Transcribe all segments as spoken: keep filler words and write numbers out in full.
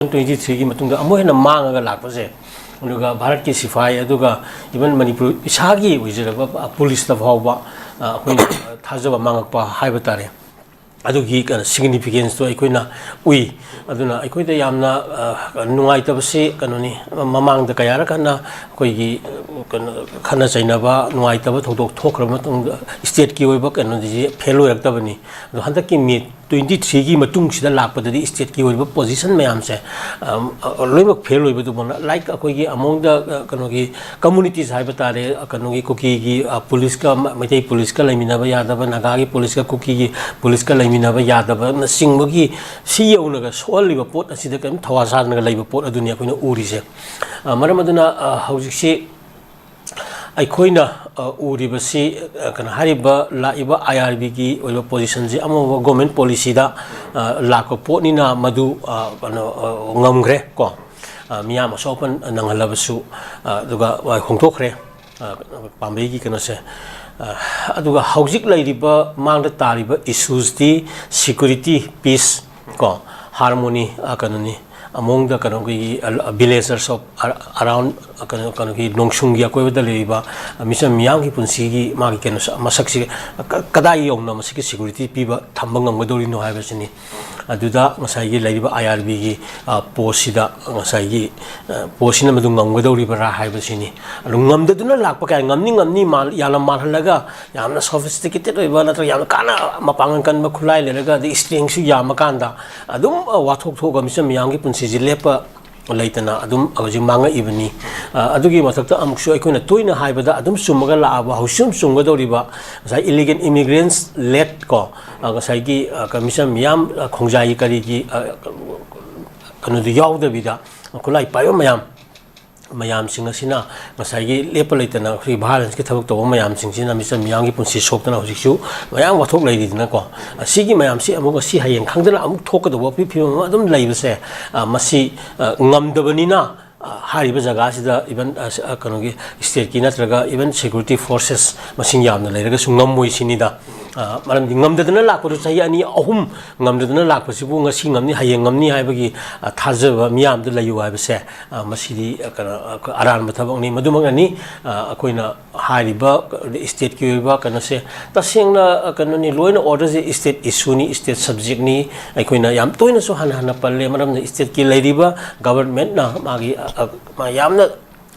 Twenty ꯊ꯭ꯔꯤꯒꯤ ꯃꯇꯨꯡꯗ ꯑꯃꯨꯛ ꯍꯦꯟꯅ ꯃꯥꯡꯉꯒ ꯂꯥꯛꯄꯁꯦ, ꯑꯗꯨꯒ ꯚꯥꯔꯠꯀꯤ ꯁꯤꯐꯥꯏ, ꯑꯗꯨꯒ even ꯃꯅꯤꯄꯨꯔ ꯏꯁꯥꯒꯤ ꯑꯣꯏꯖꯔꯕ ꯄꯨꯂꯤꯁꯇ ꯐꯥꯎꯕ, ꯑ, ꯑꯩꯈꯣꯏꯅ ꯊꯥꯖꯕ ꯃꯥꯡꯉꯛꯄ ꯍꯥꯏꯕ ꯇꯥꯔꯦ꯫ ꯑꯗꯨꯒꯤ ꯀꯩꯅꯣ significance ꯇꯣ ꯑꯩꯈꯣꯏꯅ ꯎꯏ꯫ ꯑꯗꯨꯅ ꯑꯩꯈꯣꯏꯗ ꯌꯥꯝꯅ, ꯑ, ꯅꯨꯡꯉꯥꯏꯇꯕꯁꯤ ꯀꯩꯅꯣꯅꯤ, ꯃꯃꯥꯡꯗ ꯀꯌꯥꯔꯛ ꯍꯟꯅ ꯑꯩꯈꯣꯏꯒꯤ, ꯑ, ꯀꯩꯅꯣ, ꯈꯠꯅ ꯆꯩꯅꯕ, ꯅꯨꯡꯉꯥꯏꯇꯕ ꯊꯧꯗꯣꯛ ꯊꯣꯛꯈ꯭ꯔꯕ ꯃꯇꯨꯡꯗ state ꯀꯤ ꯑꯣꯏꯕ ꯀꯩꯅꯣꯗꯤ ꯐꯦꯜ ꯑꯣꯏꯔꯛꯇꯕꯅꯤ꯫ ꯑꯗꯣ ꯍꯟꯗꯛꯀꯤ ꯃꯦ ꯇ꯭ꯋꯦꯟꯇꯤ ꯊ꯭ꯔꯤꯒꯤ ꯃꯇꯨꯡꯁꯤꯗ ꯂꯥꯛꯄꯗꯗꯤ state ꯀꯤ ꯑꯣꯏꯕ position ꯃꯌꯥꯝꯁꯦ, ꯑ, ꯂꯣꯏꯅꯃꯛ ꯐꯦꯜ ꯑꯣꯏꯕꯗꯨꯃꯛꯅ, like ꯑꯩꯈꯣꯏꯒꯤ ꯑꯃꯣꯡꯗ, ꯑ, ꯀꯩꯅꯣꯒꯤ communities ꯍꯥꯏꯕ ꯇꯥꯔꯦ, ꯑ, ꯀꯩꯅꯣꯒꯤ ꯀꯨꯀꯤꯒꯤ, ꯑ, ꯄꯨꯂꯤꯁꯀ, ꯃ-, ꯃꯩꯇꯩ ꯄꯨꯂꯤꯁꯀ ꯂꯩꯃꯤꯟꯅꯕ ꯌꯥꯗꯕ, ꯅꯥꯒꯥꯒꯤ ꯄꯨꯂꯤꯁꯀ ꯀꯨꯀꯤꯒꯤ ꯄꯨꯂꯤꯁꯀ ꯂꯩꯃꯤꯟꯅꯕ ꯌꯥꯗꯕꯅꯆꯤꯡꯕꯒꯤ ꯁꯤ ꯌꯧꯅꯒ ꯁꯣꯛꯍꯜꯂꯤꯕ ꯄꯣꯠ ꯑꯁꯤꯗ ꯀꯔꯤꯝ ꯊꯋꯥ ꯁꯥꯗꯅꯒ ꯂꯩꯕ ꯄꯣꯠ ꯑꯗꯨꯅꯤ ꯑꯩꯈꯣꯏꯅ ꯎꯔꯤꯁꯦ꯫ ꯑ, ꯃꯔꯝ ꯑꯗꯨꯅ, ꯑ, ꯍꯧꯖꯤꯛꯁꯤ ꯑꯩꯈꯣꯏꯅ, ꯑ, ꯎꯔꯤꯕꯁꯤ, ꯑ, ꯀꯩꯅꯣ ꯍꯥꯏꯔꯤꯕ ꯂꯥꯛꯏꯕ I R B ꯒꯤ ꯑꯣꯏꯕ position ꯁꯤ ꯑꯃ ꯑꯃ government policy ꯗ, ꯑ, ꯂꯥꯛꯄ ꯄꯣꯠꯅꯤꯅ ꯃꯗꯨ, ꯑ, ꯀꯩꯅꯣ, ꯑ, ꯉꯝꯈ꯭ꯔꯦ ꯀꯣ꯫ ꯑ, ꯃꯤꯌꯥꯝ ꯑꯁꯣꯛ ꯑꯄꯟ ꯅꯪꯍꯜꯂꯕꯁꯨ, ꯑ, ꯑꯗꯨꯒ ꯍꯣꯡꯗꯣꯛꯈ꯭ꯔꯦ꯫ ꯑ, ꯄꯥꯝꯕꯩꯒꯤ ꯀꯩꯅꯣꯁꯦ꯫ ꯑ, ꯑꯗꯨꯒ ꯍꯧꯖꯤꯛ ꯂꯩꯔꯤꯕ ꯃꯥꯡꯗ ꯇꯥꯔꯤꯕ issues ꯇꯤ security, peace ꯀꯣ, harmony, ꯑ, ꯀꯩꯅꯣꯅꯤ꯫ ꯑꯃꯣꯡꯗ ꯀꯩꯅꯣꯒꯤ, ꯑ, villagers of ar-, around, ꯑ, ꯀꯩꯅꯣ, ꯀꯩꯅꯣꯒꯤ ꯅꯣꯡꯁꯨꯡꯒꯤ ꯑꯀꯣꯏꯕꯗ ꯂꯩꯔꯤꯕ, ꯑ, ꯃꯤꯆꯝ ꯃꯤꯌꯥꯝꯒꯤ ꯄꯨꯟꯁꯤꯒꯤ ꯃꯥꯒꯤ ꯀꯩꯅꯣꯁꯦ, ꯃꯁꯛꯁꯤ ꯀ-, ꯀꯗꯥꯏ ꯌꯧꯅ ꯃꯁꯤꯒꯤ security ꯄꯤꯕ ꯊꯝꯕ ꯉꯝꯒꯗꯧꯔꯤꯅꯣ ꯍꯥꯏꯕꯁꯤꯅꯤ꯫ ꯑꯗꯨꯗ ꯉꯁꯥꯏꯒꯤ ꯂꯩꯔꯤꯕ I R B ꯒꯤ, ꯑ, post ꯁꯤꯗ ꯉꯁꯥꯏꯒꯤ, ꯑ, post ꯁꯤꯅ ꯃꯗꯨ ꯉꯝꯒꯗꯧꯔꯤꯕ꯭ꯔꯥ ꯍꯥꯏꯕꯁꯤꯅꯤ꯫ ꯑꯗꯨ ꯉꯝꯗꯗꯨꯅ ꯂꯥꯛꯄ ꯀꯌꯥ, ꯉꯝꯅꯤ ꯉꯝꯅꯤ ꯃꯥꯜ-, ꯌꯥꯝꯅ ꯃꯥꯜꯍꯜꯂꯒ ꯌꯥꯝꯅ sophisticated ꯑꯣꯏꯕ ꯅꯠꯇ꯭ꯔꯒ ꯌꯥꯝꯅ ꯀꯥꯟꯅ ꯃꯄꯥꯡꯒꯜ ꯀꯟꯕ ꯈꯨꯠꯂꯥꯏ ꯂꯩꯔꯒ, ꯑꯗꯩ strength ꯁꯨ ꯌꯥꯝꯃꯀꯥꯟꯗ ꯑꯗꯨꯝ, ꯑ, ꯋꯥꯊꯣꯛ ꯊꯣꯛꯑꯒ ꯃꯤꯆꯝ ꯃꯤꯌꯥꯝꯒꯤ ꯄꯨꯟꯁꯤꯁꯤ ꯂꯦꯞꯄ ꯂꯩꯇꯅ ꯑꯗꯨꯝ ꯍꯧꯖꯤꯛ ꯃꯥꯡꯉꯛꯏꯕꯅꯤ꯫ ꯑ, ꯑꯗꯨꯒꯤ ꯃꯊꯛꯇ ꯑꯃꯨꯛꯁꯨ ꯑꯩꯈꯣꯏꯅ ꯇꯣꯏꯅ ꯍꯥꯏꯕꯗ ꯑꯗꯨꯝ ꯆꯨꯝꯃꯒ ꯂꯥꯛꯑꯕ, ꯍꯧꯖꯤꯛꯁꯨ ꯑꯗꯨꯝ ꯆꯨꯝꯒꯗꯧꯔꯤꯕ ꯉꯁꯥꯏ illegal immigrants led ꯀꯣ, ꯑ, ꯉꯁꯥꯏꯒꯤ, ꯑ, ꯀ-, ꯃꯤꯆꯝ ꯃꯤꯌꯥꯝ, ꯑ, ꯈꯣꯡꯖꯥꯏꯒꯤ ꯀꯔꯤꯒꯤ, ꯑ, ꯀꯩꯅꯣꯗꯨ ꯌꯥꯎꯗꯕꯤꯗ ꯈꯨꯠꯂꯥꯏ ꯄꯥꯏꯕ ꯃꯌꯥꯝ, ꯃꯌꯥꯝꯁꯤꯡ ꯑꯁꯤꯅ ꯉꯁꯥꯏꯒꯤ ꯂꯦꯞꯄ ꯂꯩꯇꯅ ꯑꯩꯈꯣꯏꯒꯤ violence ꯀꯤ ꯊꯕꯛ ꯇꯧꯕ ꯃꯌꯥꯝꯁꯤꯡꯁꯤꯅ ꯃꯤꯆꯝ ꯃꯤꯌꯥꯝꯒꯤ ꯄꯨꯟꯁꯤ ꯁꯣꯛꯇꯅ ꯍꯧꯖꯤꯛꯁꯨ ꯃꯌꯥꯝ ꯋꯥꯊꯣꯛ ꯂꯩꯔꯤꯗꯅꯀꯣ꯫ ꯑꯁꯤꯒꯤ ꯃꯌꯥꯝꯁꯤ ꯑꯃꯨꯛ ꯉꯁꯤ ꯍꯌꯦꯡ ꯈꯪꯗꯅ ꯑꯃꯨꯛ ꯊꯣꯛꯀꯗꯧꯕ ꯐꯤ-, ꯐꯤꯕꯝ ꯑꯃ ꯑꯗꯨꯝ ꯂꯩꯕꯁꯦ, ꯑ, ꯃꯁꯤ, ꯑ, ꯉꯝꯗꯕꯅꯤꯅ, ꯑ, ꯍꯥꯏꯔꯤꯕ ꯖꯒꯥꯁꯤꯗ even, ꯑ, ꯁ-, ꯑ, ꯀꯩꯅꯣꯒꯤ state ꯀꯤ ꯅꯠꯇ꯭ꯔꯒ even security forces ꯃꯁꯤꯡ ꯌꯥꯝꯅ ꯂꯩꯔꯒꯁꯨ ꯉꯝꯃꯣꯏ ꯁꯤꯅꯤꯗ꯫ ꯑ, ꯃꯔꯝꯗꯤ ꯉꯝꯗꯗꯅ ꯂꯥꯛꯄꯗꯨ ꯆꯍꯤ ꯑꯅꯤ ꯑꯍꯨꯝ ꯉꯝꯗꯗꯅ ꯂꯥꯛꯄꯁꯤꯕꯨ ꯉꯁꯤ ꯉꯝꯅꯤ, ꯍꯌꯦꯡ ꯉꯝꯅꯤ ꯍꯥꯏꯕꯒꯤ, ꯑ, ꯊꯥꯖꯕ ꯃꯤꯌꯥꯝꯗ ꯂꯩꯌꯨ ꯍꯥꯏꯕꯁꯦ, ꯑ, ꯃꯁꯤꯗꯤ, ꯑ, ꯀꯩꯅꯣ, ꯑ, ꯑꯔꯥꯟꯕ ꯊꯕꯛꯅꯤ꯫ ꯃꯗꯨꯃꯛꯅꯅꯤ, ꯑ, ꯑꯩꯈꯣꯏꯅ ꯍꯥꯏꯔꯤꯕ stateꯀꯤ ꯑꯣꯏꯕ ꯀꯩꯅꯣꯁꯦ ꯇꯁꯦꯡꯅ, ꯑ, ꯀꯩꯅꯣꯅꯤ, ꯂꯣꯏꯅ orderꯁꯦ state issueꯅꯤ, state subjectꯅꯤ꯫ ꯑꯩꯈꯣꯏꯅ ꯌꯥꯝ ꯇꯣꯏꯅꯁꯨ ꯍꯟꯅ ꯍꯟꯅ ꯄꯜꯂꯦ, ꯃꯔꯝꯗꯤ stateꯀꯤ ꯂꯩꯔꯤꯕ governmentꯅ ꯃꯥꯒꯤ, ꯑ, ꯑ, ꯃꯥ ꯌꯥꯝꯅ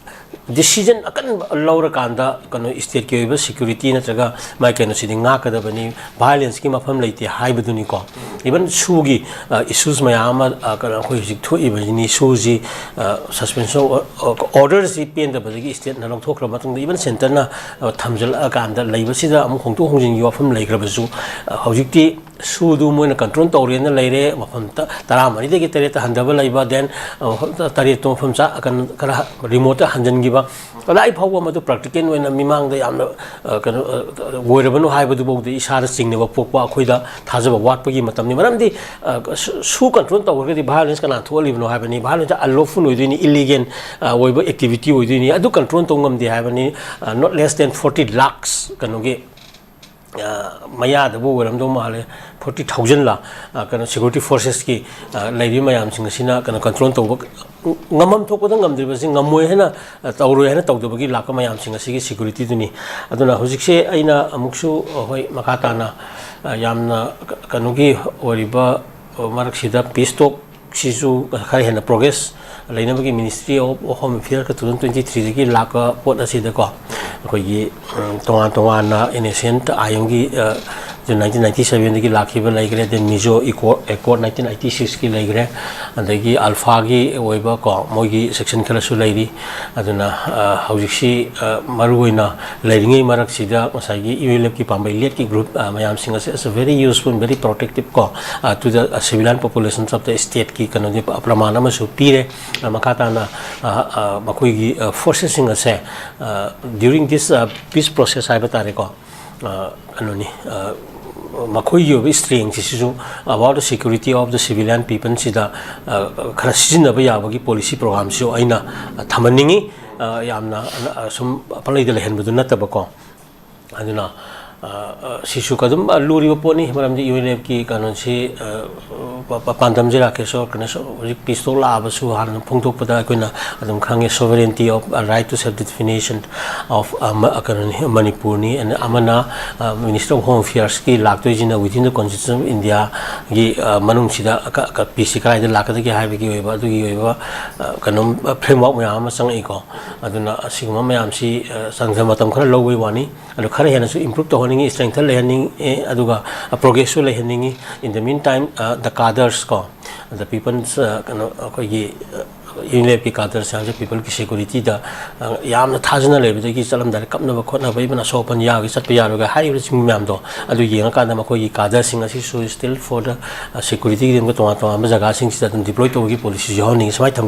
decision ꯑꯀꯟꯕ ꯂꯧꯔꯀꯥꯟꯗ ꯀꯩꯅꯣ stateꯀꯤ ꯑꯣꯏꯕ security ꯅꯠꯇ꯭ꯔꯒ ꯃꯥꯒꯤ ꯀꯩꯅꯣꯁꯤꯗꯤ ꯉꯥꯛꯀꯗꯕꯅꯤ, violenceꯀꯤ ꯃꯐꯝ ꯂꯩꯇꯦ ꯍꯥꯏꯕꯗꯨꯅꯤꯀꯣ꯫ Even SoOꯒꯤ, ꯑ, issues ꯃꯌꯥꯝ ꯑꯃ, ꯑ, ꯀꯩꯅꯣ ꯑꯩꯈꯣꯏ ꯍꯧꯖꯤꯛ ꯊꯣꯛꯏꯕꯁꯤꯅꯤ, SoOꯁꯤ, ꯑ, suspension of, ꯑ, orderꯁꯤ ꯄꯦꯟꯗꯕꯗꯒꯤ stateꯅ ꯂꯧꯊꯣꯛꯈ꯭ꯔ ꯃꯇꯨꯡꯗ even centreꯅ, ꯑ, ꯊꯝꯖꯤꯜꯂꯛꯑꯀꯥꯟꯗ ꯂꯩꯕꯁꯤꯗ ꯑꯃꯨꯛ ꯍꯣꯡꯗꯣꯛ ꯍꯣꯡꯖꯤꯟꯒꯤ ꯋꯥꯐꯝ ꯂꯩꯈ꯭ꯔꯕꯁꯨ, ꯑ, ꯍꯧꯖꯤꯛꯇꯤ SoOꯗꯨ ꯃꯣꯏꯅ control ꯇꯧꯔꯦꯅ ꯂꯩꯔꯦ, ꯃꯐꯝ ꯇ-, ꯇꯔꯥꯃꯔꯤꯗꯒꯤ ꯇꯔꯦꯠꯇ ꯍꯟꯊꯕ ꯂꯩꯕ, then, ꯑ, ꯃꯐꯝ ꯇ-, ꯇꯔꯦꯠꯇꯣ ꯃꯐꯝ ꯆꯥ-, ꯀꯩꯅꯣ, ꯈꯔ remoteꯇ ꯍꯟꯖꯤꯟꯈꯤꯕ, ꯀꯗꯥꯏ ꯐꯥꯎꯕ ꯃꯗꯨ practical ꯑꯣꯏꯅ ꯃꯤꯃꯥꯡꯗ ꯌꯥꯝꯅ, ꯑ, ꯀꯩꯅꯣ, ꯑ, ꯑꯣꯏꯔꯕꯅꯣ ꯍꯥꯏꯕꯗꯨꯐꯥꯎꯗ ꯏꯁꯥꯗ ꯆꯤꯡꯅꯕ ꯄꯣꯛꯄ, ꯑꯩꯈꯣꯏꯗ ꯊꯥꯖꯕ ꯋꯥꯠꯄꯒꯤ ꯃꯇꯝꯅꯤ꯫ ꯃꯔꯝꯗꯤ, ꯑ, SoO control ꯇꯧꯔꯒꯗꯤ violence ꯀꯅꯥ ꯊꯣꯛꯍꯜꯂꯤꯕꯅꯣ ꯍꯥꯏꯕꯅꯤ, violence unlawful ꯑꯣꯏꯗꯣꯏꯅꯤ, illegal, ꯑ, ꯑꯣꯏꯕ activity ꯑꯣꯏꯗꯣꯏꯅꯤ, ꯑꯗꯨ control ꯇꯧ ꯉꯝꯗꯦ ꯍꯥꯏꯕꯅꯤ꯫ ꯑ, not less than forty lakhs ꯀꯩꯅꯣꯒꯤ, ꯑ, ꯃꯌꯥꯗꯕꯨ ꯑꯣꯏꯔꯝꯗꯧ ꯃꯥꯜꯂꯦ, forty thousandꯂ, ꯑ, ꯀꯩꯅꯣ, security forcesꯀꯤ, ꯑ, ꯂꯩꯔꯤꯕ ꯃꯌꯥꯝꯁꯤꯡ ꯑꯁꯤꯅ ꯀꯩꯅꯣ control ꯇꯧꯕ ꯉꯝꯐꯝ ꯊꯣꯛꯄꯗ ꯉꯝꯗ꯭ꯔꯤꯕꯁꯤ ꯉꯝꯃꯣꯏ ꯍꯥꯏꯅ, ꯑ, ꯇꯧꯔꯣꯏ ꯍꯥꯏꯅ ꯇꯧꯗꯕꯒꯤ ꯂꯥꯛꯄ ꯃꯌꯥꯝꯁꯤꯡ ꯑꯁꯤꯒꯤ securityꯗꯨꯅꯤ꯫ ꯑꯗꯨꯅ ꯍꯧꯖꯤꯛꯁꯦ ꯑꯩꯅ ꯑꯃꯨꯛꯁꯨ, ꯑ, ꯍꯣꯏ, ꯃꯈꯥ ꯇꯥꯅ, ꯑ, ꯌꯥꯝꯅ ꯀ-, ꯀꯩꯅꯣꯒꯤ ꯑꯣꯏꯔꯤꯕ, ꯑ, ꯃꯔꯛꯁꯤꯗ peace talk ꯁꯤꯁꯨ ꯈꯔ ꯍꯦꯟꯅ progress ꯂꯩꯅꯕꯒꯤ Ministry of Home Affairsꯀ two thousand twenty threeꯗꯒꯤ ꯂꯥꯛꯄ ꯄꯣꯠ ꯑꯁꯤꯗꯀꯣ, ꯑꯩꯈꯣꯏꯒꯤ, ꯎꯝ, ꯇꯣꯉꯥꯟ ꯇꯣꯉꯥꯟꯅ NSCN-IMꯒꯤ, ꯑ, nineteen ninety sevenꯗꯒꯤ ꯂꯥꯛꯈꯤꯕ ꯂꯩꯈ꯭ꯔꯦ, then Mizo Accord, Accord nineteen eighty sixꯀꯤ ꯂꯩꯈ꯭ꯔꯦ, ꯑꯗꯒꯤ ULFAꯒꯤ ꯑꯣꯏꯕ ꯀꯣ, ꯃꯣꯏꯒꯤ section ꯈꯔꯁꯨ ꯂꯩꯔꯤ꯫ ꯑꯗꯨꯅ, ꯑ, ꯍꯧꯖꯤꯛꯁꯤ, ꯑ, ꯃꯔꯨꯑꯣꯏꯅ ꯂꯩꯔꯤꯉꯩ ꯃꯔꯛꯁꯤꯗ ꯉꯁꯥꯏꯒꯤ ULFꯀꯤ ꯄꯥꯝꯕꯩ ꯂꯦꯠꯀꯤ group, ꯑ, ꯃꯌꯥꯝꯁꯤꯡ ꯑꯁꯦ is a very useful, very protective ꯀꯣ, ꯑ, to the, ꯑ, civilian populations of the stateꯀꯤ ꯀꯩꯅꯣꯗꯤ ꯄ-, ꯄ꯭ꯔꯃꯥꯟ ꯑꯃꯁꯨ ꯄꯤꯔꯦ꯫ ꯑ, ꯃꯈꯥ ꯇꯥꯅ, ꯑ, ꯑ, ꯃꯈꯣꯏꯒꯤ, ꯑ, forcesꯁꯤꯡ ꯑꯁꯦ, ꯑ, during this, ꯑ, peace process ꯍꯥꯏꯕ ꯇꯥꯔꯦꯀꯣ, ꯑ, ꯀꯩꯅꯣꯅꯤ, ꯑ, ꯃꯈꯣꯏꯒꯤ ꯑꯣꯏꯕ strengthꯁꯤꯁꯨ about the security of the civilian peopleꯁꯤꯗ, ꯑ, ꯈꯔ ꯁꯤꯖꯤꯟꯅꯕ ꯌꯥꯕꯒꯤ policy programꯁꯨ ꯑꯩꯅ, ꯑ, ꯊꯝꯍꯟꯅꯤꯡꯉꯤ꯫ ꯑ, ꯌꯥꯝꯅ, ꯑ, ꯁꯨꯝ ꯄꯪꯂꯩꯗ ꯂꯩꯍꯟꯕꯗꯨ ꯅꯠꯇꯕꯀꯣ꯫ ꯑꯗꯨꯅ, ꯑ, ꯑ, ꯁꯤꯁꯨ ꯑꯗꯨꯝ, ꯑ, ꯂꯨꯔꯤꯕ ꯄꯣꯠꯅꯤ꯫ ꯃꯔꯝꯗꯤ ꯌꯨ ꯑꯦꯟ ꯑꯦꯐꯀꯤ ꯀꯩꯅꯣꯁꯤ, ꯑ, ꯄ-, ꯄ-, ꯄꯥꯟꯗꯝꯁꯦ ꯔꯥꯀꯦꯁꯣꯔ ꯀꯩꯅꯣ ꯁꯣ-, ꯍꯧꯖꯤꯛ ꯄꯤꯁ ꯇꯣꯛ ꯂꯥꯛꯑꯕꯁꯨ ꯍꯥꯟꯅ ꯑꯗꯨꯝ ꯐꯣꯡꯗꯣꯛꯄꯗ ꯑꯩꯈꯣꯏꯅ ꯑꯗꯨꯝ ꯈꯪꯉꯦ, sovereignty of, uh, right to self determination of, uh, ꯃ-, ꯀꯩꯅꯣꯅꯤ, ꯃꯅꯤꯄꯨꯔꯅꯤ꯫ And ꯑꯃꯅ, uh, Minister of Home Affairsꯀꯤ ꯂꯥꯛꯇꯣꯏꯁꯤꯅ within the Constitution of Indiaꯒꯤ, uh, ꯃꯅꯨꯡꯁꯤꯗ ꯀ-, ꯀ-, ꯄꯤꯁꯁꯤ ꯀꯗꯥꯏꯗ ꯂꯥꯛꯀꯗꯒꯦ ꯍꯥꯏꯕꯒꯤ ꯑꯣꯏꯕ, ꯑꯗꯨꯒꯤ ꯑꯣꯏꯕ, uh, ꯀꯩꯅꯣ, uh, framework ꯃꯌꯥꯝ ꯑꯃ ꯆꯪꯉꯛꯏꯀꯣ꯫ ꯑꯗꯨꯅ ꯑꯁꯤꯒꯨꯝꯕ ꯃꯌꯥꯝꯁꯤ, uh, ꯆꯪꯗ ꯃꯇꯝ ꯈꯔ ꯂꯧꯕꯒꯤ ꯋꯥꯅꯤ꯫ ꯑꯗꯣ ꯈꯔ ꯍꯦꯟꯅꯁꯨ improve ꯇꯧꯍꯟꯅꯤꯡꯉꯤ, strengthen ꯂꯩꯍꯟꯅꯤꯡꯉꯤ, ꯑꯗꯨꯒ, uh, progressꯁꯨ ꯂꯩꯍꯟꯅꯤꯡꯉꯤ꯫ In the meantime, uh, the cadres ꯀꯣ, the people's, uh, ꯀꯩꯅꯣ, ꯑꯩꯈꯣꯏꯒꯤ, uh, ꯌꯨ ꯑꯦꯟ ꯑꯦꯐꯀꯤ cadres ꯍꯥꯏꯕꯁꯦ peopleꯒꯤ securityꯗ, uh, ꯌꯥꯝꯅ ꯊꯥꯖꯅ ꯂꯩꯕꯗꯒꯤ ꯆꯠꯂꯝꯗꯥꯏꯗ ꯀꯞꯅꯕ ꯈꯣꯠꯅꯕ, even ꯑꯁꯣꯛ ꯑꯄꯟ ꯌꯥꯎꯒꯦ, ꯆꯠꯄ ꯌꯥꯔꯣꯏꯒ ꯍꯥꯏꯔꯤꯕꯁꯤꯡ ꯃꯌꯥꯝꯗꯣ, ꯑꯗꯨ ꯌꯦꯡꯉꯀꯥꯟꯗ ꯃꯈꯣꯏꯒꯤ cadresꯁꯤꯡ ꯑꯁꯤꯁꯨ still for the, uh, securityꯒꯤꯗꯃꯛꯇ ꯇꯣꯉꯥꯟ ꯇꯣꯉꯥꯟꯕ ꯖꯒꯥꯁꯤꯡꯁꯤꯗ ꯑꯗꯨꯝ deploy ꯇꯧꯕꯒꯤ policyꯁꯨ ꯌꯥꯎꯍꯟꯅꯤꯡꯉꯤ꯫ ꯁꯨꯃꯥꯏꯅ ꯊꯝꯒꯦ꯫